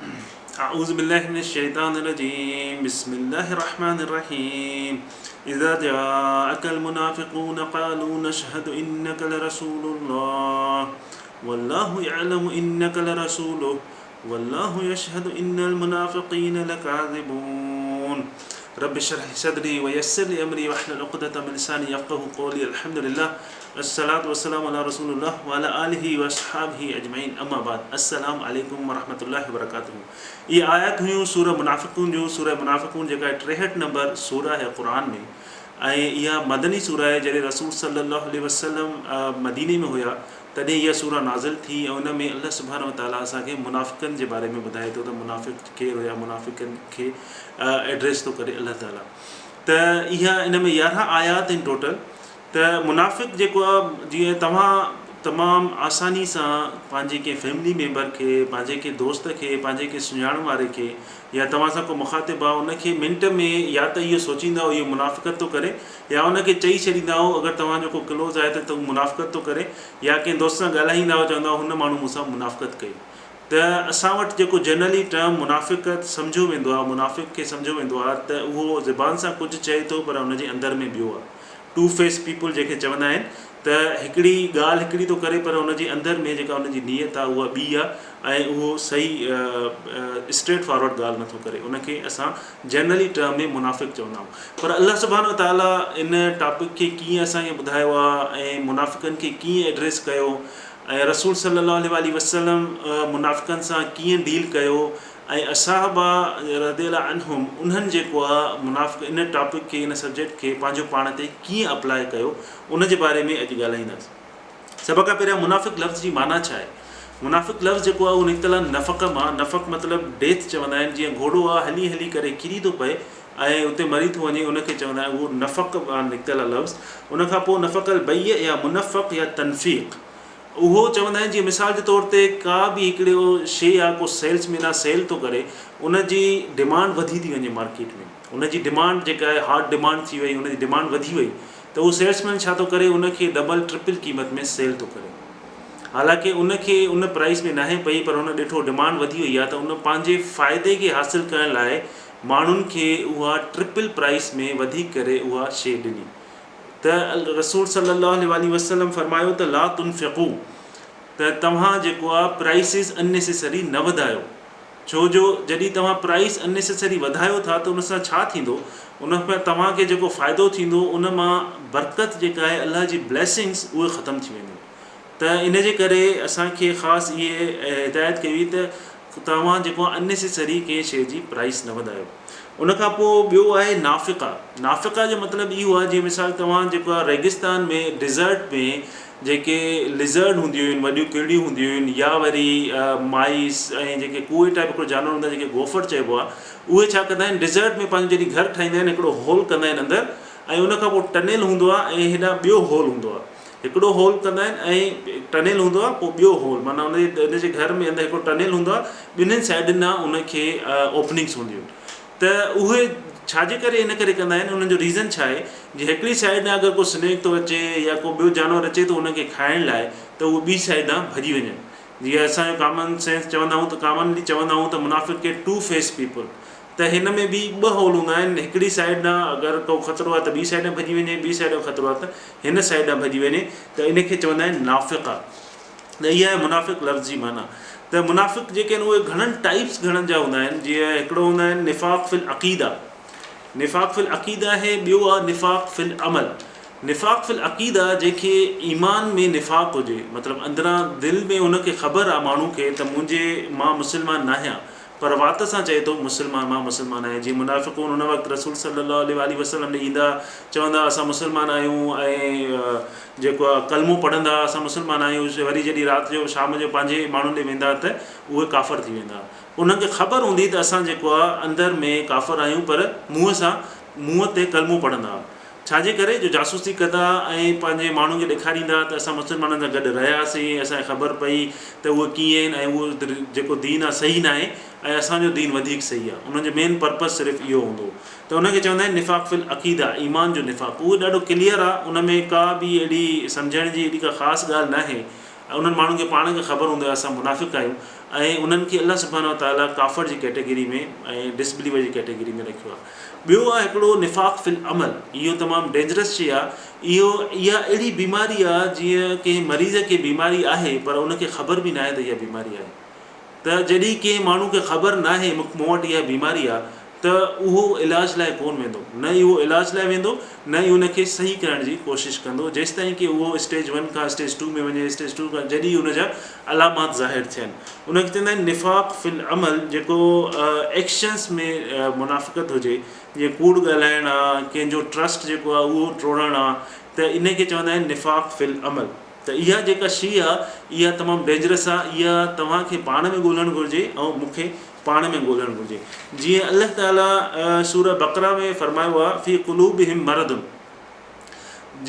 اعوذ بالله من الشيطان الرجيم بسم الله الرحمن الرحيم اذا جاءك المنافقون قالوا نشهد انك لرسول الله والله يعلم انك لرسوله والله يشهد ان المنافقين لڪاذبون رب اشرح لي صدري ويسر لي امري واحلل عقدة من لساني يفقهوا قولي الحمد لله الصلوة والسلام علي رسول الله وعلي آله واصحابه اجمعين اما بعد السلام عليڪم ورحمة الله وبرڪاته اهي آيات هيون سورة منافقون جون سورة منافقون جيڪا 63 نمبر سورة آهي قرآن ۾ ۽ اها مدني سورة آهي جڏهن رسول صلي الله عليه وسلم مديني ۾ هيا تڏهن اها سورة نازل ٿي ۽ ان ۾ الله سبحانه وتعاليٰ اسان کي منافقن جي باري ۾ ٻڌائي ٿو ته منافق ڪير هيا منافقن کي ايڊريس ٿو ڪري الله تعاليٰ ته اها ان ۾ 11 آيات آهن ٽوٽل ته منافق جيڪو آهي جيئن توهان تمام آساني سان پنهنجي ڪنهن فيملي ميمبر کي پنهنجي ڪنهن دوست کي پنهنجي ڪنهن سڃاڻڻ واري کي يا توهان سان ڪو مخاطب آهي ان کي منٽ ۾ يا ته اهو سوچيندا اهو منافقت ٿو ڪري يا ان کي چئي ڇڏيندا آهيو اگر توهان جو ڪو ڪلوز آهي ته تون منافقت ٿو ڪري يا ڪنهن دوست سان ڳالهائيندا آهيو چوندا آهيو هن ماڻهو مون سان منافقت ڪئي ته اسان وٽ جيڪو جنرلي ٽرم منافقت سمجهيو ويندو آهي منافق کي سمجهيو ويندو آهي ته اهو زبان سان ڪجهه چئي ٿو پر ان جي اندر ۾ ٻيو آهي ٽو فيس پيپل جنهن کي چوندا آهن ته هڪڙي ڳالهه هڪڙي ٿو ڪري پر ان جي اندر ۾ جيڪا ان جي نيت آهي اها ٻي آهي ۽ اهو صحيح اسٽريٽ فارورڊ ڳالهه نٿو ڪري ان کي اسان جنرلي ٽرم ۾ منافق چوندا آهيون پر الله سبحانه وتعاليٰ ان ٽاپڪ کي ڪيئن اسان کي ٻڌايو آهي ۽ منافقن کي ڪيئن ايڊريس ڪيو ۽ رسول صلي الله عليه واٰله وسلم منافقن سان ڪيئن ڊيل ڪيو ۽ اصحابه رضي الله عنهم انهن جيڪو آ منافق ان ٽاپڪ کي ان سبجيڪٽ کي پنهنجو پاڻ تي ڪيئن اپلاء ڪيو ان جي باري ۾ اڄ ڳالهائينداسين. سڀ کان پهريان منافق لفظ جي معنيٰ ڇا آهي؟ منافق لفظ جيڪو آهي اهو نڪتل آهي نفق مان، نفق مطلب ڊيٿ چوندا آهن جيئن گهوڙو آ هلي هلي ڪري ڪري ٿو پئي ۽ اتي مري ٿو وڃي ان کي چوندا آهن اهو نفق مان نڪتل آهي لفظ ان کان پوء نفق البيع يا منفق يا تنفيق اهو چوندا آهن جيئن مثال جي طور تي ڪا به هڪڙي شيء آ ڪو سيلز مين آ سيل ٿو ڪري ان جي ڊمانڊ وڌي ٿي وڃي مارڪيٽ ۾ ان جي ڊمانڊ جيڪا آهي هاٽ ڊمانڊ ٿي وئي ان جي ڊمانڊ وڌي وئي ته اهو سيلز مين ڇا ٿو ڪري ان کي ڊبل ٽرپل قيمت ۾ سيل ٿو ڪري حالانڪه ان کي ان پرائس ۾ ناهي پئي پر هن ڏٺو ڊمانڊ وڌي وئي آ ته ان پنهنجي فائدي کي حاصل ڪرڻ لاء ماڻهن کي اها ٽرپل پرائس ۾ وڌي ڪري اها شيء ڏني ته رسول صلي الله عليه واٰله وسلم فرمايو ته لا تنفقو ته توهان جيڪو آ پرائسز ان نيسيسري نه وڌايو ڇو جو جڏهن توهان پرائس ان نيسيسري وڌايو ٿا ته ان سان ڇا ٿيندو ان ۾ توهان کي جيڪو فائدو ٿيندو ان مان برڪت جيڪا آهي الله جي بليسنگس اهي ختم ٿي وينديون ته ان جي ڪري اسان کي خاص اهي هدايت ڪئي وئي ته توهان جيڪو آهي اننيسيسري ڪنهن شيء جي پرائس نه وڌايو. ان کان پوء ٻيو آهي نافقه نافقه جو مطلب اهو آهي جيئن مثال توهان جيڪو آهي ريگستان ۾ ڊيزرٽ ۾ جيڪي لزرڊ هونديون آهن وڏيون ڪرڙيون هونديون آهن يا وري مائيس ۽ جيڪي ڪوئي ٽائپ هڪڙو جانور هوندو آهي جيڪي گوفر چئبو آهي اهي ڇا ڪندا آهن ڊيزرٽ ۾ پنهنجو جڏهن گهر ٺاهيندا آهن هڪڙو هول ڪندا آهن اندر ۽ ان کان پوء ٽنيل هوندو آهي ۽ هيڏانهن ٻيو هول هوندو آهي هڪڙو هول ڪندا آهن ۽ ٽنيل هوندو آهي پوء ٻيو هول معنيٰ ان جي ان جي گهر ۾ اندر هڪڙو ٽنيل هوندو آهي ٻنهين سائيڊن ڏانهن ان کي اوپننگس هونديون آهن ته اهي ڇا جي ڪري ان ڪري ڪندا آهن انهن جو ريزن ڇا آهي جي هڪڙي سائيڊ ڏانهن اگر ڪو سنيڪ ٿو اچي يا ڪو ٻيو جانور اچي ٿو ان کي کائڻ لاء ته اهي ٻي سائيڊ ڏانهن ڀڄي وڃن جيئن اسان جو ڪامن سينس چوندا آهيون ته ڪامنلي چوندا آهيون ته منافق کي ٽو فيس پيپل ته هن ۾ به ٻه هول هوندا آهن، هڪڙي سائيڊ ڏانهن اگر ڪو خطرو آهي ته ٻي سائيڊ ڏانهن ڀڄي وڃي، ٻي سائيڊ ڏانهن خطرو آهي ته هن سائيڊ ڏانهن ڀڄي وڃي ته ان کي چوندا آهن نافقه. ته اها آهي منافق لفظ جي معنيٰ. ته منافق جيڪي آهن اهي گهڻن ٽائيپس گهڻن جا هوندا آهن، جيئن هڪڙو هوندا آهن نفاق في العقيده، نفاق في العقيده آهي، ٻيو آهي نفاق في العمل. نفاق في العقيده جنهن کي ايمان ۾ نفاق هجي مطلب اندران دل ۾ هن کي خبر آهي ماڻهو کي ته منهنجي مان مسلمان ناهيان پر وات سان چئي ٿو مسلمان مان مسلمان آهيان جيئن منافقون ان وقت رسول صلي الله عليه واٰله وسلم ڏي ايندا چوندا اسان مسلمان آهيون ۽ جيڪو آهي ڪلمو پڙهندا اسان مسلمان آهيون وري جڏهن رات جو شام جو پنهنجي ماڻهن ڏي ويندا ته اهي ڪافر ٿي ويندا انهن کي خبر هوندي ته اسان جيڪو آهي اندر ۾ ڪافر آهيون پر منهن سان منهن تي ڪلمو پڙهندا ڇا جي ڪري جو جاسوسي ڪندا ۽ پنهنجي ماڻهن کي ڏيکاريندا ته اسان مسلمانن سان گڏ رهياسين، اسان کي خبر پئي ته اهي ڪيئن آهن ۽ اهو جيڪو دين آهي صحيح ناهي ۽ اسان جو دين وڌيڪ صحيح آهي. انهن جو مين پرپز صرف اهو هوندو هو ته ان کي چوندا آهن نفاق في العقيده، ايمان جو نفاق. اهو ڏاڍو ڪليئر آهي، ان ۾ ڪا به اهڙي سمجهڻ جي ايڏي ڪا خاص ڳالهه ناهي ۽ انهن ماڻهن کي پاڻ کي خبر هوندي آهي اسان منافق آهيون ۽ انهن کي الله سبحانه وتعاليٰ ڪافر جي ڪيٽيگري ۾ ۽ ڊس بليور جي ڪيٽيگري ۾ رکيو آهي. ٻيو آهي هڪڙو نفاق في العمل، اهو تمام ڊينجرس شيء آهي. اهو اها اهڙي بيماري آهي جيئن ڪنهن مريض کي بيماري آهي پر ان کي خبر به ناهي ته اها بيماري آهي. ته جڏهن ڪنهن ماڻهو کي خبر ناهي مون وٽ اها بيماري آهي ته اهو علاج لاء ڪونه ويندو، نه ئي اهو علاج لاء ويندو نه ئي ان کي صحيح ڪرڻ جي ڪوشش ڪندو جيستائين ڪي اهو اسٽيج ون کان اسٽيج ٽو ۾ وڃي اسٽيج ٽو کان جڏهن ان جا علامات ظاهر ٿين ان کي چوندا آهن نفاق في العمل جيڪو ايڪشنس ۾ منافقت هجي جيئن ڪوڙ ڳالهائڻ آ ڪنهن جو ٽرسٽ جيڪو آ اهو ٽوڙڻ آ ته ان کي چوندا آهن نفاق في العمل. ته اها جيڪا شيء آ اها تمام ڊينجرس آ اها توهان کي پاڻ ۾ ڳولڻ گهرجي ۽ مون کي پاڻ ۾ ڳولڻ گهرجي جيئن الله تعالي سوره بقره ۾ فرمايو آ في قلوبهم مرض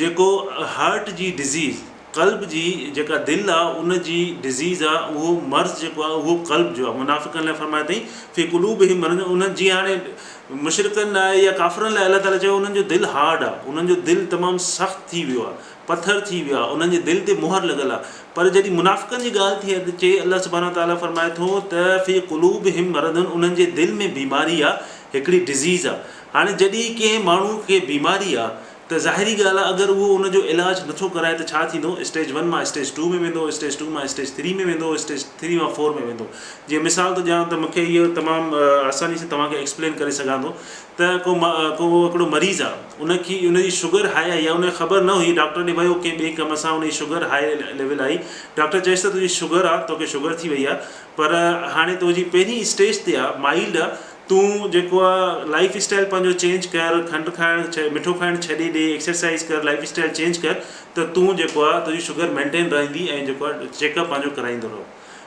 جيڪو هارٽ جي ڊزيز قلب جي جيڪا دل آ ان جي ڊزيز آ اهو مرض جيڪو آ اهو قلب جو آ منافقن لاء فرمايو اٿئي في قلوبهم مرض انهن جيئن هاڻي مشرڪن لاء يا ڪافرن لاء الله تعالي چيو انهن جو دل هارڊ آ انهن جو دل تمام سخت ٿي ويو آ پٿر ٿي ويا، انهن جي دل تي مهر لڳل آهي. پر جڏهن منافقن جي ڳالهه ٿي اچي، الله سبحانه وتعاليٰ فرمائي ٿو ته في قلوبهم مرض انهن جي دل ۾ بيماري آهي، هڪڙي ڊزيز آهي. هاڻي جڏهن ڪنهن ماڻهو کي بيماري آهي ته ظاهري ڳالهه آهي اگر اهو ان جو علاج نٿو ڪرائي ته ڇا ٿيندو؟ اسٽيج ون مان اسٽيج ٽو ۾ ويندو، اسٽيج ٽو مان اسٽيج ٿري ۾ ويندو، اسٽيج ٿري مان فور ۾ ويندو. جيئن مثال ٿو ڏيان ته مون کي اهو تمام آساني سان توهان کي ايڪسپلين ڪري سگهان ٿو ته ڪو ڪو هڪڙو مريض آ ان کي ان جي شگر هائي آئي آ ان کي خبر نه هئي ڊاڪٽر ڏي ويو ڪنهن ٻئي ڪم سان ان جي شگر هائي ليول آئي ڊاڪٽر چيس ته تنهنجي شگر آ توکي شگر ٿي وئي آ پر هاڻي تنهنجي پهرين اسٽيج تي آ مائلڊ آ تون جيڪو آ لائف اسٽائل پنهنجو چينج ڪر کنڊ کائڻ مٺو کائڻ ڇڏي ڏي ايڪسرسائز ڪر لائف اسٽائل چينج ڪر ته تون جيڪو آ تنهنجي شگر مينٽين رهندي ۽ جيڪو آ چيڪ اپ پنهنجو ڪرائيندو رهو.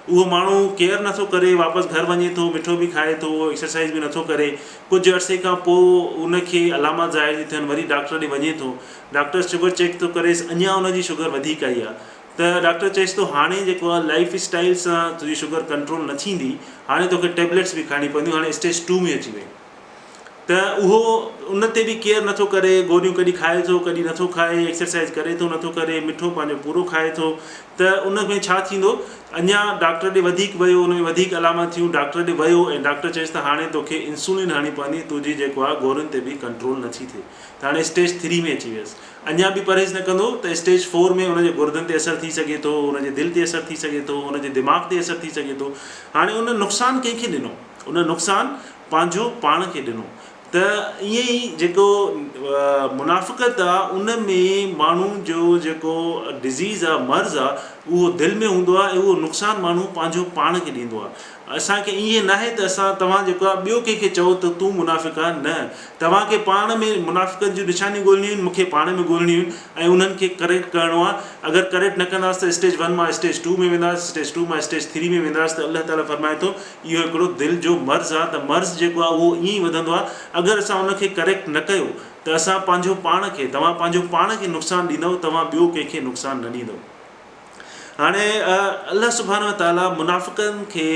اهو ماڻهو ڪيئر نٿو ڪري واپس گهر وڃي ٿو مٺو به کائي ٿو ايڪسرسائز به نٿو ڪري ڪجهه عرصي کان پوء ان کي علامات ظاهر ٿي ٿين وري ڊاڪٽر ڏي وڃي ٿو ڊاڪٽر شگر چيڪ ٿو ڪريس اڃا ان جي شگر وڌيڪ آئي آهي ته ڊاڪٽر چئيس ٿو هاڻي جيڪو آهي لائف اسٽائل سان تنهنجي شگر ڪنٽرول نه ٿيندي هاڻي توکي ٽيبليٽس به کائڻي پونديون هاڻي اسٽيج ٽو ۾ اچي وئي ته اهو ان تي به ڪيئر نٿو ڪري، گوريون ڪڏهن کائي ٿو ڪڏهن نٿو کائي، ايڪسرسائيز ڪري ٿو نٿو ڪري، مٺو پنهنجو پورو کائي ٿو ته ان ۾ ڇا ٿيندو اڃا ڊاڪٽر ڏي وڌيڪ ويو ان ۾ وڌيڪ علامت ٿيون ڊاڪٽر ڏي ويو ۽ ڊاڪٽر چيس ته هاڻي توکي انسولين هڻڻي پوندي تنهنجي جيڪو آهي گورين تي به ڪنٽرول نٿي ٿئي ته هاڻي اسٽيج ٿري ۾ اچي ويس اڃا به پرهيز نه ڪندو ته اسٽيج فور ۾ ان جي گردن تي اثر ٿي سگهي ٿو ان جي دل تي اثر ٿي سگهي ٿو ان جي دماغ تي اثر ٿي سگهي ٿو هاڻي ان نقصان ڪنهن کي ڏنو ان نقصان پنهنجو پاڻ کي ڏنو ته ائين ئي جيڪو منافقت آ ان ۾ ماڻهو جو جيڪو ڊزيز آ مرض آ اهو دل ۾ هوندو آ ۽ اهو نقصان ماڻهو پنهنجو پاڻ کي ڏيندو آ اسان کي ائين ناهي ته اسان توهان جيڪو آ ٻيو ڪنهن کي چئو ته تون منافق آ نه توهان کي پاڻ ۾ منافقت جون نشانيون ڳولڻيون آهن مون کي پاڻ ۾ ڳولڻيون آهن ۽ انهن کي ڪريڪٽ ڪرڻو آ اگر ڪريڪٽ نه ڪنداسين ته اسٽيج ون مان اسٽيج ٽو ۾ وينداسين اسٽيج ٽو مان اسٽيج ٿري ۾ وينداسين ته الله تعالي فرمائي ٿو اهو هڪڙو دل جو مرض آ ته مرض جيڪو آ اهو ائين ئي وڌندو آ اگر اسان ان کي ڪريڪٽ نه ڪيو ته اسان پنهنجو پاڻ کي توهان پنهنجو پاڻ کي نقصان ڏيندؤ توهان ٻيو ڪنهن کي نقصان نه ڏيندؤ هاڻي الله سبحانه وتعالي منافقن کي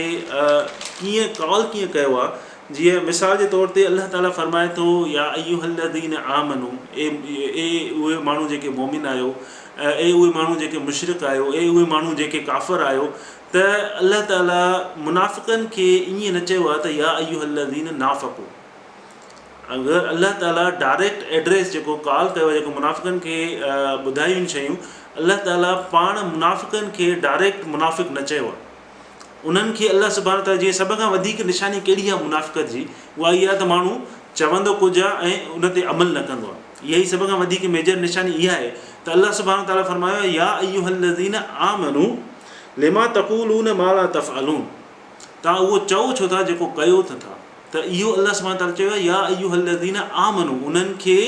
ڪيئن ڪال ڪيئن ڪيو آ جيئن مثال جي طور تي الله تعالي فرمائي ٿو يا ايها الذين آمنو اي اي اهي ماڻهو جيڪي مؤمن آهيو اي اهي ماڻهو جيڪي مشرڪ آهيو اي اهي ماڻهو جيڪي ڪافر آهيو ته الله تعالي منافقن کي ائين نه چيو آهي ته يا ايها الذين نافقو اگر الله تعالي ڊائريڪٽ ايڊريس جيڪو ڪال ڪيو آهي جيڪو منافقن کي ٻڌايون آهن شيون الله تعالي پاڻ منافقن کي ڊائريڪٽ منافق نه چيو آهي انهن کي الله سبحانه تعالي جيئن سڀ کان وڌيڪ نشاني ڪهڙي آهي منافقت جي اها اها آهي ته ماڻهو چوندو ڪجهه آهي ۽ ان تي عمل نه ڪندو آهي اها ئي سڀ کان وڌيڪ ميجر نشاني اها آهي ته الله سبحانه تعالي فرمايو يا ايها الذين آمنو لما تقولون ما لا تفعلون توهان اهو چئو ڇو ٿا جيڪو ڪيو نه ٿا ته اهو الله سبحانه وتعالي چيو آهي يا ايها الذين آمنو انهن کي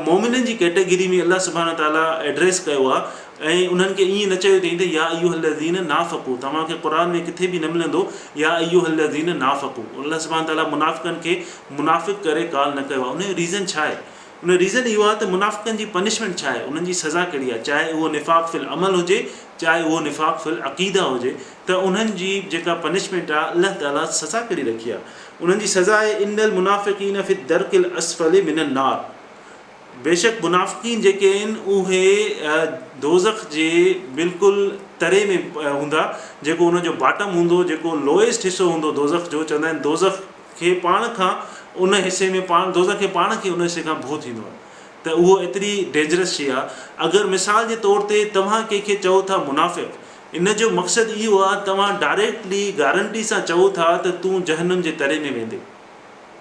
مؤمنن جي ڪيٽيگري ۾ الله سبحانه وتعالي ايڊريس ڪيو آهي ۽ انهن کي ائين نه چيو اٿئين ته يا ايها الذين نافقو توهان کي قرآن ۾ ڪٿي به نه ملندو يا ايها الذين نافقو الله سبحانه وتعالي منافقن کي منافق ڪري ڪال نه ڪيو آهي ان جو ريزن ڇا آهي ان جو ريزن اهو آهي ته منافقن جي پنشمينٽ ڇا آهي انهن جي سزا ڪهڙي آهي چاهي اهو نفاق في العمل هجي چاهي اهو نفاق في العقيده هجي ته انهن جي جيڪا پنشمينٽ آهي الله تعالي سزا ڪهڙي رکي آهي انهن جي سزا آهي ان المنافقين في الدرڪ الاسفل من النار بيشڪ منافقين جيڪي آهن اهي دوزخ جي بلڪل تري ۾ هوندا، جيڪو ان جو باٽم هوندو، جيڪو لوئيسٽ حصو هوندو دوزخ جو، چوندا آهن دوزخ کي پاڻ کان ان حصي ۾ پاڻ دوزخ کي پاڻ کي ان حصي کان ڀؤ ٿيندو آهي ته اهو ايتري ڊينجرس شيء آهي. اگر مثال جي طور تي توهان ڪنهن کي چئو ٿا منافق، ان جو مقصد اهو آهي توهان ڊائريڪٽلي گارنٽي سان چئو ٿا ته تون جهنم جي تري ۾ ويندين.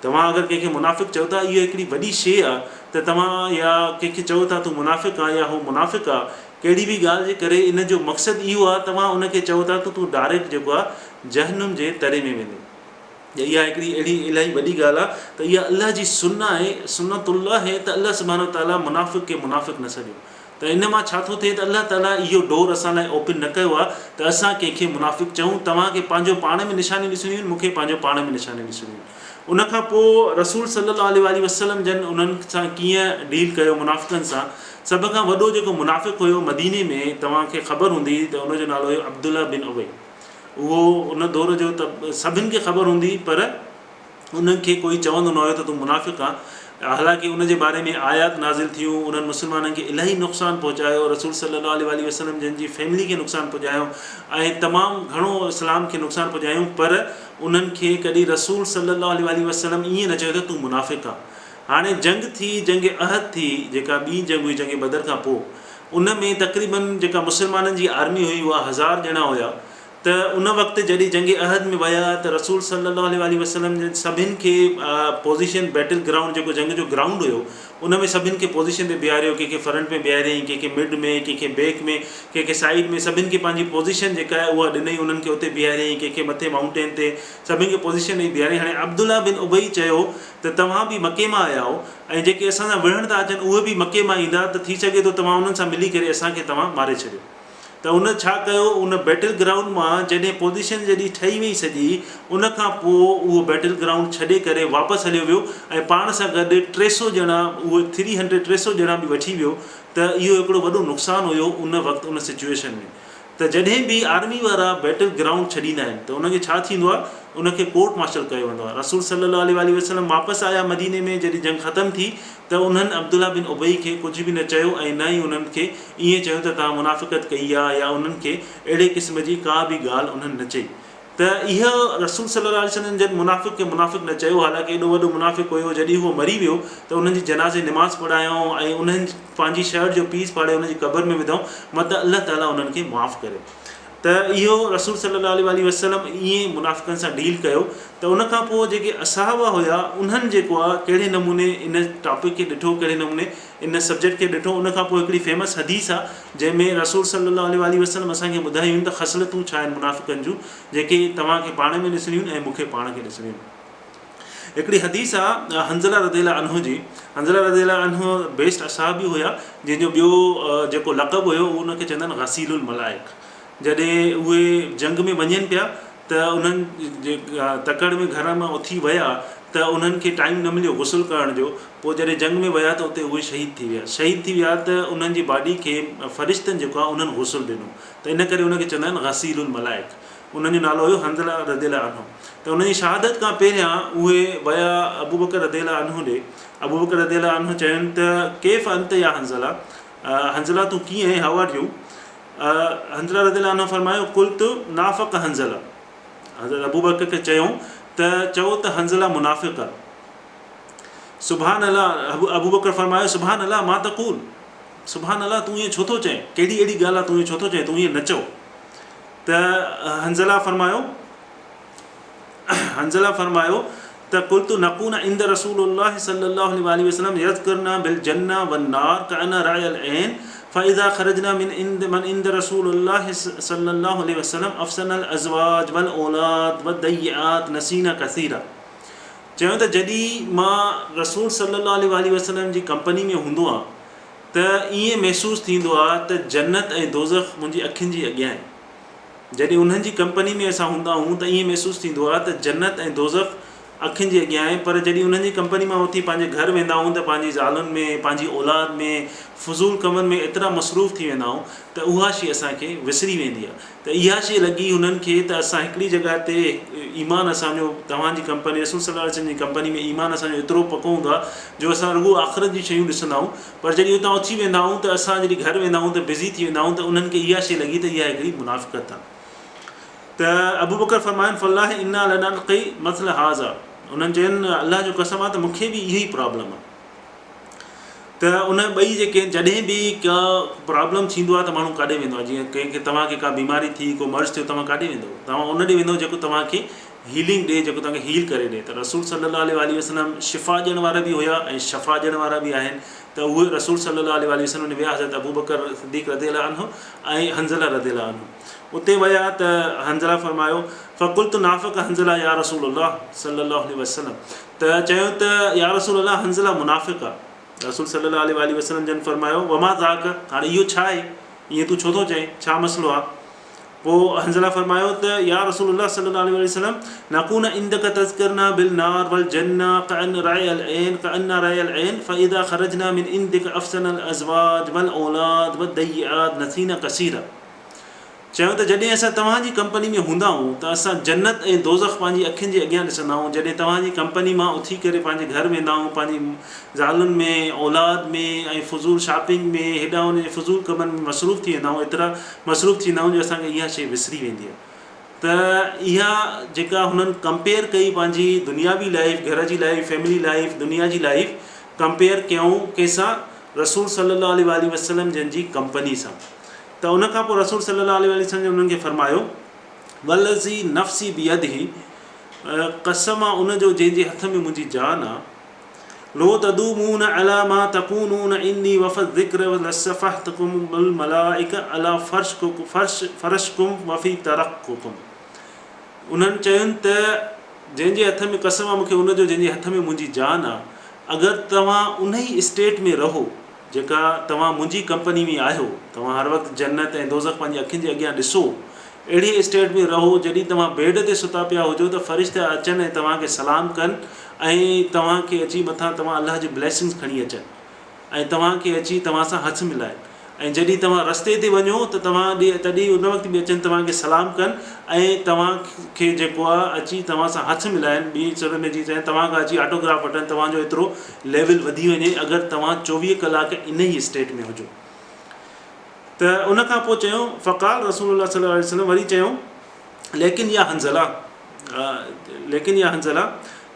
توهان اگر ڪنهن کي منافق چئو ٿا اهو هڪڙي وڏي شيء آ ته توهان يا ڪنهن کي چئو ٿا تون منافق آن يا هو منافق آ ڪهڙي به ڳالهه جي ڪري ان جو مقصد اهو آ توهان ان کي چئو ٿا ته تون ڊائريڪٽ جيڪو آ جهنم جي تري ۾ ويندين ته اها هڪڙي اهڙي الاهي وڏي ڳالهه آ ته اها الله جي سنة آهي سنة الله آهي ته الله سبحانه وتعالي منافق کي منافق نه سڏيو ته ان مان ڇا ٿو ٿئي ته الله تعاليٰ اهو ڊور اسان لاء اوپن نه ڪيو آهي ته اسان ڪنهن کي منافق چئون، توهان کي پنهنجو پاڻ ۾ نشانيون ڏسڻيون آهن، مون کي پنهنجو پاڻ ۾ نشانيون ڏسڻيون آهن. ان کان پوء رسول صلّي الله عليه واٰله وسلّم جن انهن سان ڪيئن ڊيل ڪيو منافقن سان، سڀ کان وڏو جيڪو منافق هيو مديني ۾ توهان کي خبر هوندي ته ان جو نالو هيو عبدالله بن ابي اهو ان دور جو ته سڀن کي خبر هوندي پر انهن کي ڪوئي چوندو نه هيو ته تون منافق آن، حالانڪه ان جي باري ۾ آيات نازل ٿيون، انهن مسلمانن کي الاهي نقصان پهچايو، رسول صلي الله عليه واٰله وسلم جن جي فيملي کي نقصان پڄايو ۽ تمام گهڻو اسلام کي نقصان پڄايون پر انهن کي ڪڏهن رسول صلي الله عليه واٰله وسلم ائين نه چيو ته تون منافق آن. هاڻي جنگ ٿي، جنگ احد ٿي، جيڪا ٻي جنگ هئي جنگ بدر کان پوء، ان ۾ تقريبن جيڪا مسلمانن جي آرمي هئي اها هزار ڄڻا هيا، ته ان وقت جڏهن جنگ احد ۾ ويا ته رسول صلي الله عليه واٰله وسلم جن سڀن کي پوزيشن بيٽل گرائونڊ جيڪو جنگ جو گرائونڊ هيو ان ۾ سڀن کي پوزيشن تي بيهاريو ڪنهن کي فرنٽ ۾ بيهاريائين ڪنهن کي مڊ ۾ ڪنهن کي بيڪ ۾ ڪنهن کي سائيڊ ۾ سڀن کي پنهنجي پوزيشن جيڪا آهي اها ڏنئي انهن کي اتي بيهاريائين ڪنهن کي مٿي مائونٽين تي سڀن کي پوزيشن ڏئي بيهاريائين هاڻي عبدالله بن ابي چيو ته توهان به مڪي مان آيا آهيو ۽ جيڪي اسان سان وڙهڻ ٿا اچن اهي به مڪي مان ايندا ته ٿي سگهي ٿو توهان انهن سان ملي ڪري اسان کي توهان ماري ڇڏيو. ته ان ڇا ڪيو ان بيٽل گرائونڊ مان جڏهن پوزيشن جڏهن ٺهي وئي سڄي ان کان پوء اهو بيٽل گرائونڊ ڇڏي ڪري واپس هليو ويو ۽ پاڻ سان گڏ 300 ڄڻا اهي ٿري هنڊريڊ 300 ڄڻا به وٺي ويو ته اهو هڪڙو وڏو نقصان هيو ان وقت ان سچوئيشن ۾ ته جڏهن به آرمي وارا بيٽل گرائونڊ ڇڏيندا آهن ته ان کي ڇا ٿيندو آهي ان کي ڪورٽ مارشل ڪيو ويندو آهي رسول صلي الله عليه واٰله وسلم واپس آيا مديني ۾ جڏهن جنگ ختم ٿي ته انهن عبدالله بن ابي کي ڪجهه به نه چيو ۽ نه ئي انهن کي ائين چيو ته توهان منافقت ڪئي آهي يا انهن کي اهڙي قسم جي ڪا به ڳالهه انهن نه چئي ته اهو رسول صلي الله عليه وسلم جن منافق کي منافق نه چيو حالانڪه ايڏو وڏو منافق هيو جڏهن هو مري ويو ته انهن جي جنازي نماز پڙهايائون ۽ انهن پنهنجي شرٽ جو پيس ڦاڙي انهن جي قبر ۾ وڌائون متان الله تعالي انهن کي معاف ڪري. ته اهو رسول صلي الله عليه واٰله وسلم ائين منافقن سان ڊيل ڪيو ته ان کان پوء جيڪي اصحابه هيا انهن جيڪو آ ڪهڙي نموني ان ٽاپڪ کي ڏٺو ڪهڙي نموني ان سبجيڪٽ کي ڏٺو ان کان پوء هڪڙي فيمس حديث آ جنهن ۾ رسول صلي الله عليه واٰله وسلم اسان کي ٻڌايون ته خصلتون ڇا آهن منافقن جون جيڪي توهان کي پاڻ ۾ ڏسڻيون آهن ۽ مون کي پاڻ کي ڏسڻيون آهن. هڪڙي حديث آ حنظله رضي الله عنه جي حنظله رضي الله عنه بيسٽ اصحابي هيا جنهن جو ٻيو جيڪو لقب هيو اهو ان کي چوندا آهن غسيل الملائڪ جڏهن اهي جنگ ۾ وڃن پيا ته انهن جي تڪڙ ۾ گهر مان اٿي ويا ته انهن کي ٽائيم نه مليو غسل ڪرڻ جو پوء جڏهن جنگ ۾ ويا ته اتي اهي شهيد ٿي ويا شهيد ٿي ويا ته انهن جي باڊي کي فرشتن جيڪو آ انهن غسل ڏنو ته ان ڪري ان کي چوندا آهن غسيل الملائڪ انهن جو نالو هيو حنظله رضي الله عنه ته انهن جي شهادت کان پهريان اهي ويا ابوبڪر رضي الله عنه ڏي، ابوبڪر رضي الله عنه چين ته ڪيف انت يا حنظله، حنظله تون ڪيئن آهين، How are you؟ Hanzala رضي الله عنه فرمايو قلت نافق حنظله، حضرت ابوبڪر کي چيائون ته چئو ته حنظله منافق آهي. سبحان الله، ابوبڪر فرمايو سبحان الله ما تقول، سبحان الله تون ائين ڇو ٿو چئين، ڪهڙي اهڙي ڳالهه آهي تون ائين ڇو ٿو چئين، تون ائين نه چئو. ته حنظله فرمايو، حنظله فرمايو ته قلت نڪون عند رسول الله صلي الله عليه واٰله وسلم يذڪرنا بالجنة والنار ڪأن رأي العين فاذا خرجنا من عند من عند رسول الله صلي الله عليه وسلم افسنا الازواج والاولاد والضيعات نسينا كثيرا چيو ته جڏهن مان رسول صلي الله عليه واٰله وسلم جي ڪمپني ۾ هوندو آهيان ته ائين محسوس ٿيندو آ ته جنت ۽ دوزخ منهنجي اکين جي اڳيان آهن. جڏهن انهن جي ڪمپني ۾ اسان هوندا آهيون ته ائين محسوس ٿيندو آ ته جنت ۽ دوزخ اکين جي اڳيان آهي پر جڏهن انهن جي ڪمپني مان اٿي پنهنجي گهر ويندا آهيون ته پنهنجي زالن ۾ پنهنجي اولاد ۾ فضول ڪمن ۾ ايترا مصروف ٿي ويندا آهيون ته اها شي اسان کي وسري ويندي آهي ته اها شي لڳي هنن کي ته اسان هڪڙي جڳهه تي ايمان اسان جو توهان جي ڪمپني رسول صلي الله عليه وسلم جي ڪمپني ۾ ايمان اسان جو ايترو پڪو هوندو آهي جو اسان رڳو آخرت جون شيون ڏسندا آهيون پر جڏهن اتان اٿي ويندا آهيون ته اسان جڏهن گهر ويندا آهيون ته بزي ٿي ويندا آهيون ته انهن کي اها شي لڳي ته اها هڪڙي منافقت آهي. ته ابوبڪر فرمائن فالله انا لنلقي مثل هذا انهن چين الله جو قسم آ ته مون کي به اهو ئي پرابلم آ ته ان ٻئي جيڪي جڏهن به ڪا پرابلم ٿيندو آ ته ماڻهو ڪاڏي ويندو آ جيئن ڪنهن کي توهان کي ڪا بيماري ٿي ڪو مرض ٿيو توهان ڪاڏي ويندو توهان ان ڏي ويندو جيڪو توهان کي هيلنگ ڏي جيڪو توهان کي هيل ڪري ڏي ته رسول صلي الله عليه واٰله وسلم شفا ڏيڻ وارا به هيا ۽ شفا ڏيڻ وارا به آهن ته اهي رسول صلي الله عليه واٰله وسلم ويا حضرت ابوبڪر صديق رضي الله عنه ۽ حنظله رضي الله عنه اتي ويا ته حنظله فرمايو، فقلت نافق حنظله يا رسول الله صلي الله عليه وسلم ته چيو ته يا رسول الله حنظله منافق آ. رسول صلي الله عليه واٰله وسلم جن فرمايو، وما ذاڪ هاڻي اهو ڇا آهي؟ ائين تون ڇو ٿو چئين؟ ڇا مسئلو آ؟ پوء حنظله فرمايو ته يا رسول الله صلي الله عليه واٰله وسلم نڪون عندک تذڪرنا بالنار والجنة ڪأن رأي العين ڪأن رأي العين فاذا خرجنا من عندک افسنا الازواج والاولاد والضيعات نسينا ڪثيرا. چيو ته جڏهن اسان توهان جي ڪمپني ۾ هوندا آهيون ته اسان جنت ۽ دوزخ پنهنجي اکين جي اڳيان ڏسندا آهيون، جڏهن توهان جي ڪمپني مان اٿي ڪري پنهنجي گهر ويندا آهيون پنهنجي زالن ۾ اولاد ۾ ۽ فضول شاپنگ ۾ هيڏانهن هوڏانهن جي فضول ڪمن ۾ مصروف ٿي ويندا آهيون ايترا مصروف ٿي ويندا آهيون جو اسان کي اها شيء وسري ويندي آهي ته اها جيڪا هنن ڪمپيئر ڪئي پنهنجي دنياوي لائيف گهر جي لائيف فيملي لائيف دنيا جي لائيف ڪمپيئر ڪيائون ڪنهن سان رسول صلي الله عليه واٰله وسلم جن جي ڪمپني سان. ته ان کان پوء رسول صلي الله عليه واٰله وسلم جن انهن کي فرمايو، والذي نفسي بيده قسم آ ان جو جنهن جي هٿ ۾ منهنجي جان آ، لو تدومون علي ما تڪونون عندي وفي الذڪر لصفحتڪم الملائڪة علي فرشڪم وفي طرقڪم انهن چين ته جنهن جي هٿ ۾ قسم آ مون کي ان جو جنهن جي هٿ ۾ منهنجي جان آ، اگر توهان انهي اسٽيٽ ۾ رهو جيڪا توهان منهنجي ڪمپني ۾ آهيو، توهان هر وقت جنت ۽ دوزخ پنهنجي اکين جي اڳيان ڏسو، اهڙي اسٽيٽ ۾ رهو، جڏهن توهان بيڊ تي ستا پيا هجو ته فرشتا اچن ۽ توهان کي سلام ڪن ۽ توهان کي اچي مٿان توهان الله جون بليسنگز کڻي اچن ۽ توهان کي اچي توهان سان هٿ ملائن. ۽ جڏهن توهان رستي تي وڃو ته توهان ڏي تڏهن ان وقت به اچن توهان کي سلام ڪن ۽ توهان کي جيڪو آهي اچي توهان سان هٿ ملائن ٻي صورت ۾ جي چاهين توهان کان اچي آٽوگراف وٺن توهان جو ايترو ليول وڌي وڃي اگر توهان 24 ڪلاڪ ان ئي اسٽيٽ ۾ هجو ته ان کان پوء چيو فقال رسول الله صلي الله عليه وسلم وري چيو ليڪن يا حنظله ليڪن يا حنظله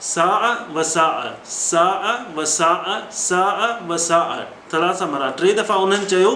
ساعة و ساعة ساعة و ساعة ساعة و ساعة ثلاث مرات ٽي دفعا انهن چيو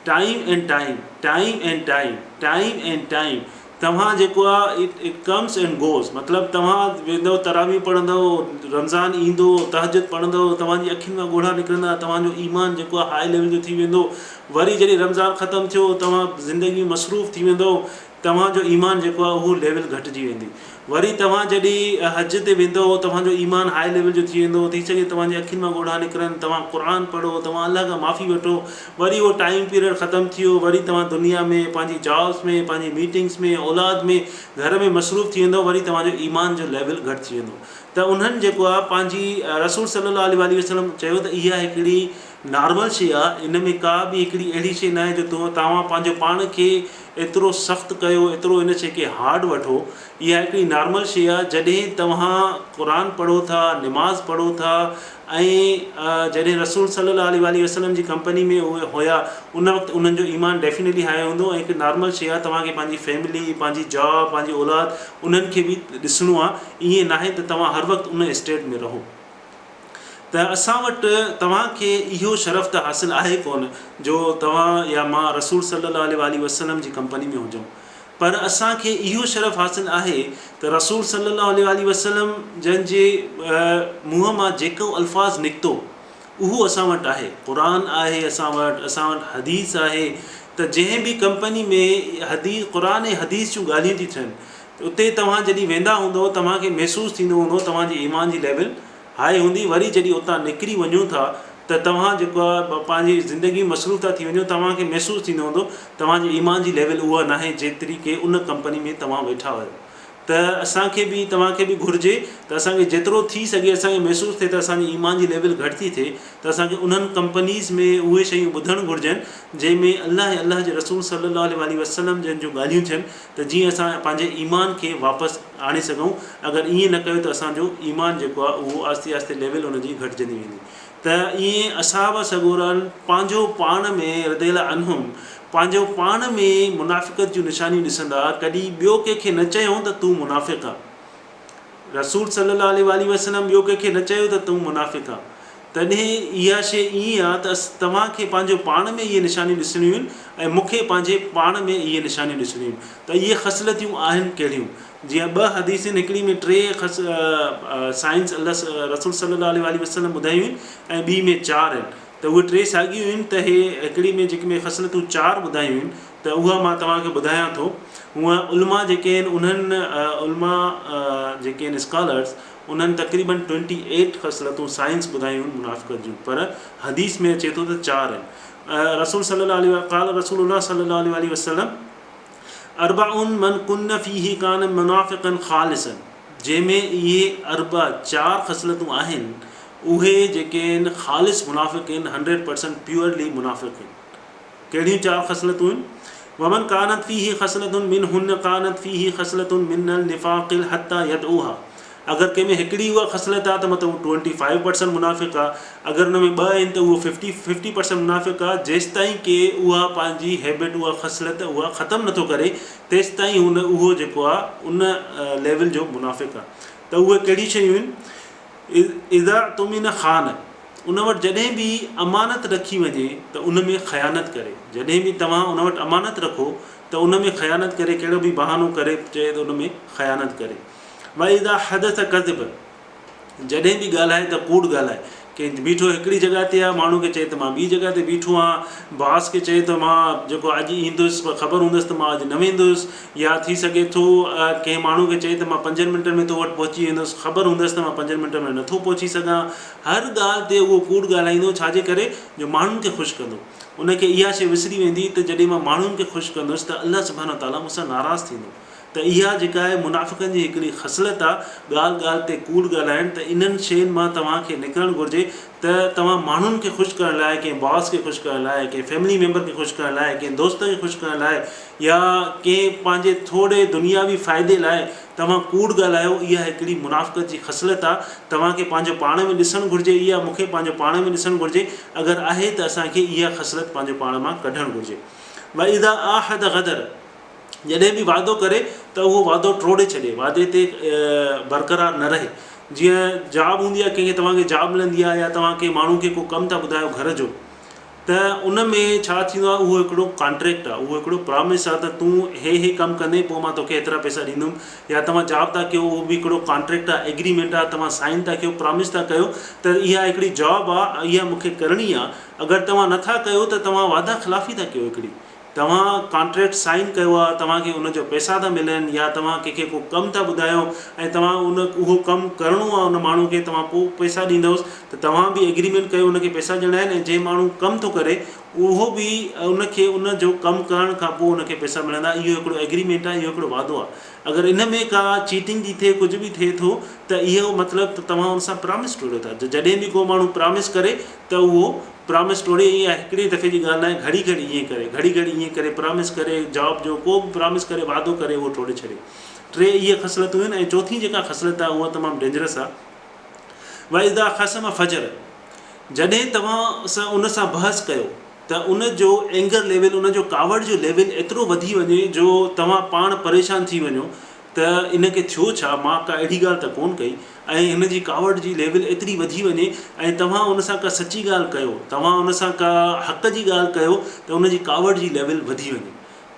time and time time and time time and time توهان جيڪو آ it comes and goes مطلب توهان ويندو تراويح پڙهندو رمضان ايندو تهجد پڙهندو توهان جي اکين مان ڳوڙها نڪرندا توهان جو ايمان جيڪو آ هاء ليول جو ٿي ويندو وري جڏهن رمضان ختم ٿيو توهان زندگي ۾ مصروف ٿي ويندو توهان جو ايمان جيڪو آهي اهو ليول گهٽجي ويندي. وري توهان جڏهن حج تي ويندؤ توهان جو ايمان هاء ليول جو ٿي ويندو، ٿي سگهي توهان جي اکين مان ڳوڙها نڪرن، توهان قرآن پڙهو، توهان الله کان معافي وٺو، وري اهو ٽائيم پيريڊ ختم ٿي ويو، وري توهان دنيا ۾، پنهنجي جابس ۾، پنهنجي ميٽنگس ۾، اولاد ۾، گهر ۾ مصروف ٿي ويندؤ، وري توهان جو ايمان جو ليول گهٽ ٿي ويندو. ته انهن جيڪو آهي پنهنجي رسول صلي الله عليه واٰله وسلم چيو ته اها هڪڙي نارمل شيء آهي، ان ۾ ڪا به هڪڙي اهڙي شيء ناهي جو توهان پنهنجو پاڻ کي ايترو سخت ڪيو، ايترو ان شيء کي هارڊ وٺو، اها هڪڙي نارمل شيء آهي، جڏهن توهان قرآن پڙهو ٿا، نماز پڙهو ٿا ۽ جڏهن رسول صلي الله عليه واٰله وسلم جي ڪمپني ۾ اهي هيا ان وقت انهن جو ايمان ڊيفينيٽلي هاء هوندو ۽ هڪ نارمل شيء آهي توهان کي پنهنجي فيملي، پنهنجي جاب، پنهنجي اولاد انهن کي به ڏسڻو آهي، ائين ناهي ته توهان هر وقت ان اسٽيٽ ۾ رهو. ته اسان وٽ توهان کي اهو شرف ته حاصل آهي ڪونه جو توهان يا مان رسول صلي الله عليه واٰله وسلم جي ڪمپني ۾ هجون پر اسان کي اهو شرف حاصل آهي ته رسول صلي الله عليه واٰله وسلم جن جي منهن مان جيڪو الفاظ نڪتو اهو اسان وٽ آهي قرآن آهي اسان وٽ اسان وٽ حديث آهي ته جنهن به ڪمپني ۾ حديث قرآن ۽ حديث جون ڳالهيون ٿي ٿين اتي توهان جڏهن ويندا هوندؤ توهان کي محسوس ٿيندو هوندو توهان جي ايمان جي ليول هاء هوندي وري جڏهن اتان نڪري وڃو ٿا ته توهان جيڪو آهي پنهنجي زندگي ۾ مصروف ٿا ٿي وڃو توهان کي محسوس ٿيندو هوندو توهان جي ايمان جي ليول اها ناهي جيتري ڪي ان ڪمپني ۾ توهان ويٺا هيو. ته اسان کي به توهان کي به گهرجي ته اسان کي جيترو ٿي سگهي اسان کي محسوس ٿئي ته اسان جي ايمان جي ليول گهٽ ٿي ٿئي ته اسان کي انهن ڪمپنيز ۾ اهي شيون ٻڌڻ گهرجن جنهن ۾ الله ۽ الله جي رسول صلي الله عليه واٰله وسلم جن جون ڳالهيون ٿين ته جيئن اسان پنهنجي ايمان کي واپس آڻي سگهون اگر ائين نه ڪيو ته اسان جو ايمان جيڪو آهي اهو آهستي آهستي ليول ان جي گهٽجندي ويندي ته ائين اصحاب سڳورن پنهنجو پاڻ ۾ رضي الله عنهم پنهنجو پاڻ ۾ منافقت جون نشانيون ڏسندا ڪڏهن ٻيو ڪنهن کي نه چيائون ته تون منافق آن. رسول صلي الله عليه واٰله وسلم ٻيو ڪنهن کي نه چيو ته تون منافق آن. تڏهن اها شيء ائين آ ته توهان کي پنهنجو پاڻ ۾ اهي نشانيون ڏسڻيون آهن ۽ مون کي پنهنجي پاڻ ۾ اهي نشانيون ڏسڻيون آهن ته اهي خصلتيون آهن ڪهڙيون؟ جيئن ٻه حديث آهن هڪڙي ۾ ٽي خص سائنس الله رسول صلي الله عليه واٰله وسلم ٻڌايون آهن ۽ ٻي ۾ چار آهن ته اهي ٽي ساڳيون آهن ته هي هڪڙي ۾ جيڪي ۾ خصلتون چار ٻڌايون آهن ته اها مان توهان کي ٻڌايان ٿو هونء علماء جيڪي آهن انهن علماء جيڪي آهن اسڪالرس انهن تقريبن ٽوئنٽي ايٽ خصلتون سائنس ٻڌايون آهن منافقت جون پر حديث ۾ اچي ٿو ته چار آهن رسول صلي الله عليه قال رسول الله صلي الله عليه واٰله وسلم اربع من ڪن فيه ڪان منافقا خالصا جنهن ۾ اهي اربع چار خصلتون آهن اهي جيڪي آهن خالص منافق آهن هنڊريڊ پرسنٽ پيورلي منافق آهن ڪهڙيون چار خصلتون آهن ومن ڪانت فيه خصلة منهن ڪانت فيه خصلة من النفاق حتي يدعوها اگر ڪنهن ۾ هڪڙي اها خصلت آهي ته مطلب هو ٽوئنٽي فائيو پرسنٽ منافق آهي، اگر ان ۾ ٻه آهن ته اهو ففٽي ففٽي پرسنٽ منافق آهي، جيستائين ڪي اها پنهنجي هيبٽ اها خصلت اها ختم نٿو ڪري تيستائين هن اهو جيڪو آهي ان ليول جو منافق آهي ته اهي ڪهڙيون شيون آهن اذا اؤتمن خان ان وٽ جڏهن به امانت رکي وڃي ته ان ۾ خيانت ڪري جڏهن به توهان ان وٽ امانت رکو ته ان ۾ خيانت ڪري ڪهڙو به بهانو ڪري چئي ته ان ۾ خيانت ڪري. واذا حدث ڪذب جڏهن به ڳالهائي ته ڪوڙ ڳالهائي. ڪنهن بيٺو هڪڙي جڳهه تي آهي ماڻهو کي چئي ته مان ٻي جڳهه تي بيٺو آهيان باس کي چئي ته مان جيڪو اڄ ايندس پر خبر هوندس ته مان اڄ نه ويندس يا ٿي سگهي ٿو ڪنهن ماڻهو کي چئي ته مان پنجن منٽن ۾ تو وٽ پهچي ويندس خبر هوندس ته مان پنجن منٽن ۾ نٿو پهچي سگهان هر ڳالهه تي اهو ڪوڙ ڳالهائيندو ڇا جي ڪري جو ماڻهن کي خوش ڪندو ان کي اها شيء وسري ويندي ته جڏهن مان ماڻهن کي خوش ڪندس ته الله سبحانه وتعاليٰ مون سان ناراض ٿيندو ته اها جيڪا آهي منافقن جي هڪڙي خصلت آ ڳالهه ڳالهه تي ڪوڙ ڳالهائڻ ته انهن شين مان توهان کي نڪرڻ گهرجي ته توهان ماڻهن کي خوش ڪرڻ لاء ڪنهن باس کي خوش ڪرڻ لاء ڪنهن فيملي ميمبر کي خوش ڪرڻ لاء ڪنهن دوست کي خوش ڪرڻ لاء يا ڪنهن پنهنجي ٿوري دنياوي فائدي لاء توهان ڪوڙ ڳالهايو اها هڪڙي منافقت جي خصلت آ توهان کي پنهنجو پاڻ ۾ ڏسڻ گهرجي اها مون کي پنهنجو پاڻ ۾ ڏسڻ گهرجي اگر آهي ته اسان کي اها خصلت پنهنجو پاڻ مان ڪڍڻ گهرجي واذا عاهد غدر جڏهن به وعدو ڪري ته اهو وعدو ٽوڙي ڇڏي، وعدي تي برقرار نه رهي. جيئن جاب هوندي آهي ڪنهن کي توهان کي جاب ملندي آهي يا توهان ڪنهن ماڻهو کي ڪو ڪم ٿا ٻڌايو گهر جو ته ان ۾ ڇا ٿيندو آهي اهو هڪڙو ڪانٽريڪٽ آهي اهو هڪڙو پرامس آهي ته تون هي هي ڪم ڪندين پوء مان توکي ايترا پئسا ڏيندم يا توهان جاب ٿا ڪيو اهو به هڪڙو ڪانٽريڪٽ آهي ايگريمينٽ آهي توهان سائن ٿا ڪيو پرامس ٿا ڪيو ته اها هڪڙي جاب آهي اها مون کي ڪرڻي آهي اگر توهان نٿا ڪيو ته توهان وعده خلافي ٿا ڪيو هڪڙي توهان ڪانٽريڪٽ سائن ڪيو آهي، توهان کي ان جو پئسا ٿا ملن يا توهان ڪنهن کي ڪو ڪم ٿا ٻڌايو ۽ توهان ان اهو ڪم ڪرڻو آهي ان ماڻهو کي توهان پوء پئسا ڏيندؤس ته توهان به ايگريمينٽ ڪيو ان کي پئسا ڏيڻا آهن ۽ جنهن ماڻهو ڪم ٿو ڪري اهو به ان کي ان جو ڪم ڪرڻ کان پوء ان کي پئسا ملندا اهو هڪڙو ايگريمينٽ آهي اهو هڪڙو وعدو آهي اگر ان ۾ ڪا چيٽنگ ٿي ٿئي ڪجهه به ٿئي ٿو ته اهو مطلب ته توهان ان سان پرامس ٽوڙيو ٿا جڏهن به ڪو ماڻهو پرامس ڪري ته اهو پرامس ٽوڙي اها هڪڙي دفعي جي ڳالهه ناهي گهڙي گهڙي ائين ڪري گهڙي گهڙي ائين ڪري پرامس ڪري جاب جو ڪو به پرامس ڪري وعدو ڪري اهو ٽوڙي ڇڏي ٽي اهي خصلتون آهن ۽ چوٿين جيڪا خصلت آهي اها تمام ڊينجرس آهي واذا خصم فجر جڏهن توهان سان ان سان بحث ڪيو ته ان جو اينگر ليول ان جو ڪاوڙ جو ليول ايترو وڌي وڃي جو توهان پاڻ پريشان ٿي وڃو ته ان کي ٿيو ڇا، مان ڪا اهڙي ڳالهه ته ڪونه ڪئي ۽ هن جي ڪاوڙ جي ليول ايتري وڌي وڃي ۽ توهان ان سان ڪا سچي ڳالهه ڪيو، توهان ان سان ڪا حق جي ڳالهه ڪيو ته ان جي ڪاوڙ جي ليول وڌي وڃي.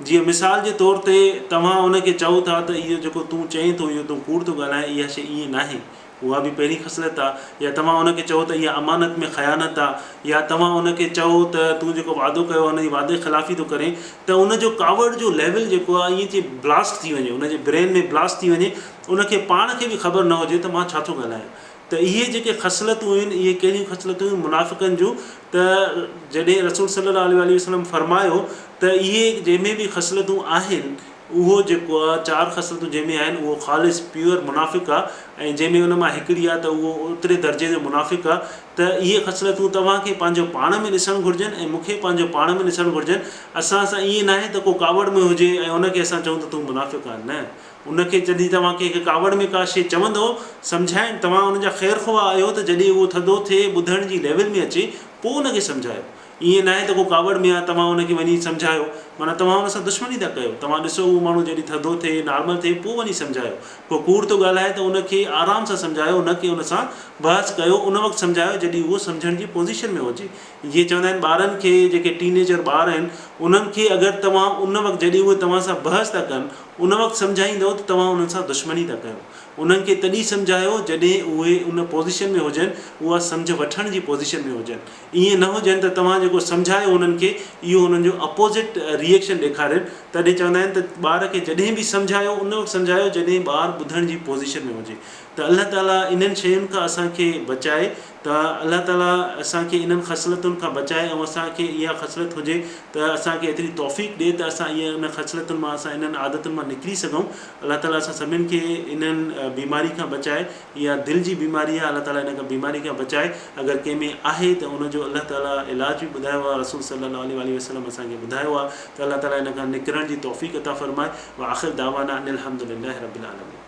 جيئن مثال جي طور تي توهان ان کي چئو ٿا ته اهو جيڪو تون چئين ٿو اهو تون ڪوڙ ٿو ڳالهائين اها شيء ائين ناهي، اها به پهرين خصلت آ يا توهان ان کي چئو ته اها امانت ۾ خيانت آ يا توهان ان کي چئو ته تون جيڪو وعدو ڪيو آ ان جي وعدي خلافي ٿو ڪرين ته ان جو ڪاوڙ جو ليول جيڪو آ ائين ٿي بلاسٽ ٿي وڃي ان جي برين ۾ بلاسٽ ٿي وڃي ان کي پاڻ کي به خبر نه هجي ته مان ڇا ٿو ڳالهايان ته اهي جيڪي خصلتون آهن اهي ڪهڙيون خصلتون آهن منافقن جون ته جڏهن رسول صلي الله عليه وآله وسلم فرمايو ته اهي جنهن ۾ به خصلتون آهن اهو جيڪو آ چار خصلتون جنهن ۾ آهن اهو خالص پيور منافق آ ۽ جنهن ۾ ان مان هڪڙي آ ته اهو اوتري درجي جو منافق آ ته اهي خصلتون توهان کي پنهنجو پاڻ ۾ ڏسڻ گهرجن ۽ مون کي پنهنجو پاڻ ۾ ڏسڻ گهرجن. اسان سان ائين ناهي ته ڪو ڪاوڙ ۾ هجي ۽ ان کي اسان چئون ته تون منافق آ نه ان کي جڏهن توهان کي هڪ ڪاوڙ ۾ ڪا شيء چوندو سمجهائڻ توهان ان جا خير خواهه آهيو ته جڏهن اهو ٿڌو ٿئي ٻڌڻ جي ليول ۾ اچي پوء ان کي سمجهايو. ائين ناهي ته ڪو ڪاوڙ ۾ آ توهان ان کي وڃي سمجهايو معنيٰ توهان ان سان دشمني ٿا ڪيو. توهان ڏسو اهو ماڻهو جڏهن ٿڌو ٿئي نارمل ٿئي پوء وڃي سمجهايو. ڪو ڪوڙ ٿو ڳالهائي ته ان کي آرام سان سمجهايو نه ڪي ان سان بحث ڪيو ان وقت سمجهايو جڏهن اهو سمجهڻ جي پوزيشن ۾ هجي. جيئن چوندا آهن ٻارن کي جيڪي ٽين ايجر ٻار آهن انهن کي اگر توهان ان وقت جڏهن اهي توهان سان بحث ٿا ڪن ان وقت سمجهائيندؤ ته توهان انهن سان دشمني ٿا ڪيو. انهن کي تڏهن سمجهايو جڏهن اهي ان پوزيشن ۾ هجن اها سمجهه وٺڻ جي پوزيشن ۾ هجن. ائين نه هجن ته توهان جيڪو سمجهايو انهن کي اهو انهن جو اپوزٽ ريئيڪشن ڏيکارين. تڏهن چوندا آهن ته ٻار کي جڏهن به سمجهايو ان وقت سمجهايو جڏهن ٻار ٻڌڻ جي پوزيشن ۾ هجي ته الله تعالي انهن شين کان اسان کي بچائي ته الله تعالي اسان کي انهن خصلتن کان بچائي ۽ اسان کي اها خصلت هجي ته اسان کي ايتري توفيق ڏي ته اسان اها ان خصلتن مان اسان انهن عادتن مان نڪري سگهون. الله تعالي اسان سڀني کي انهن بيماري کان بچائي. اها دل جي بيماري آهي الله تعالي ان کان بيماري کان بچائي. اگر ڪنهن ۾ آهي ته ان جو الله تعالي علاج به ٻڌايو آهي رسول صلي الله عليه واٰله وسلم اسان کي ٻڌايو آهي ته الله تعالي ان کان نڪرڻ جي توفيق عطا فرمائي. واخر دعوانا ان الحمدلله رب العالمين.